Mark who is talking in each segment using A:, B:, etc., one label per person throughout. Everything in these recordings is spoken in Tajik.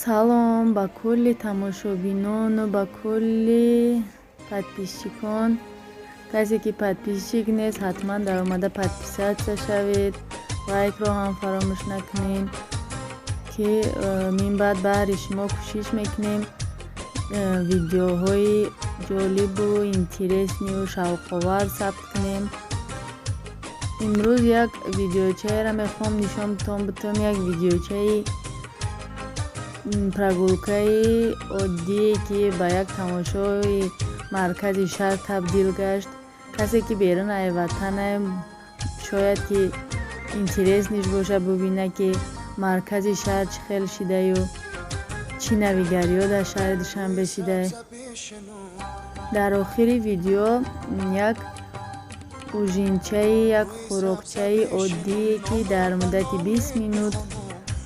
A: Салом ба кулли тамошобинону ба кулли подписчикон. Касе ки подписчик нест, ҳатман даромада подписаться шавед, лайкро ҳам фаромӯш накунед, ки минбаъд баҳри шумо кӯшиш мекунем видеоҳои ҷолибу интересныйу шавқовар сабт кунем. Имрӯз як видеочаеро мехоҳам нишонтон битам, як видеочаи прогулкаи оддие, ки ба як тамошои маркази шаҳр табдил гашт. Касе ки берун ай ватане, шояд ки интересныйш бошад бубинад, ки маркази шаҳр чӣ хел шидаю чӣ навигариҳо дар шаҳри Душанбе шида. Дар охири видео як ужинчаи, як хӯрокчаи оддие, ки дар муддати 20 минут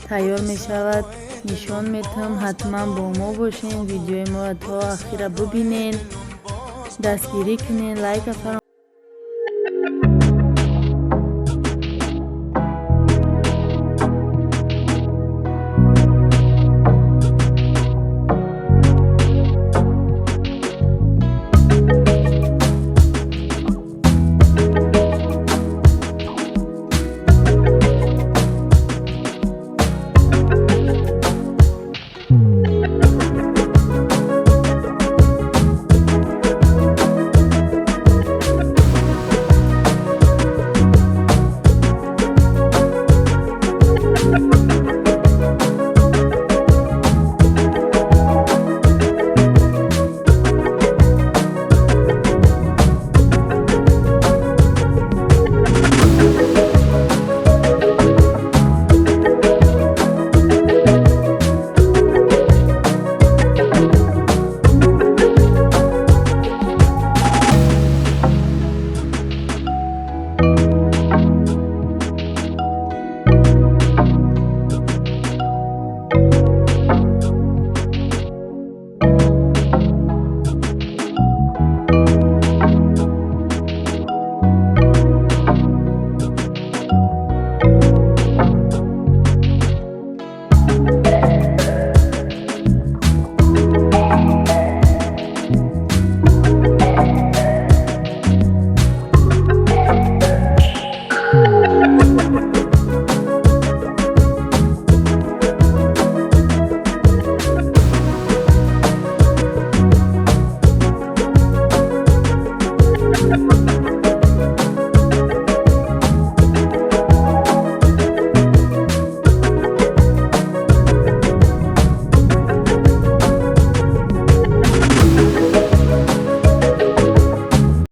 A: тайёр мешавад, нишон метаҳам. Ҳатман бо мо бошед, видеои моро то ахира бубинед, дастгирӣ кунед, лайка фаро